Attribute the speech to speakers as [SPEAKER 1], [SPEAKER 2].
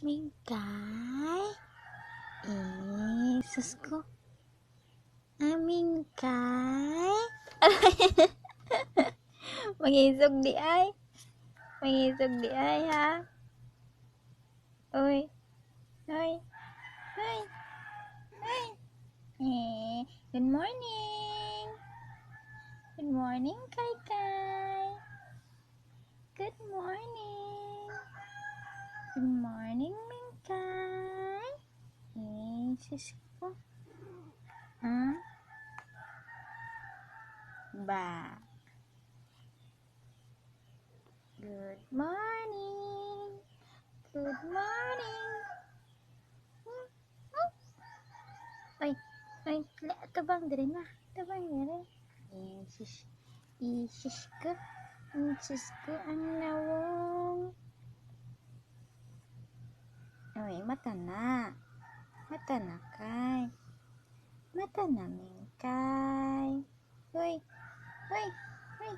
[SPEAKER 1] Mingkay? Eh, sus ko. Aming kay? Mangisog di ay. Mangisog di ay, ha? Uy. Uy. Uy. Uy. Eh, good morning. Good morning, Kai Kai. Good morning. Good morning, Mingkay. Eh, sus ko. Hmm? Ba. Good morning. Good morning. Ay, ay, tabang dire na. Tabang dire. Eh, sus. Isis ko. Isis ko ang nawong. Uy, mata na. Mata na kay. Mata na, Mingkay. Uy, uy, uy.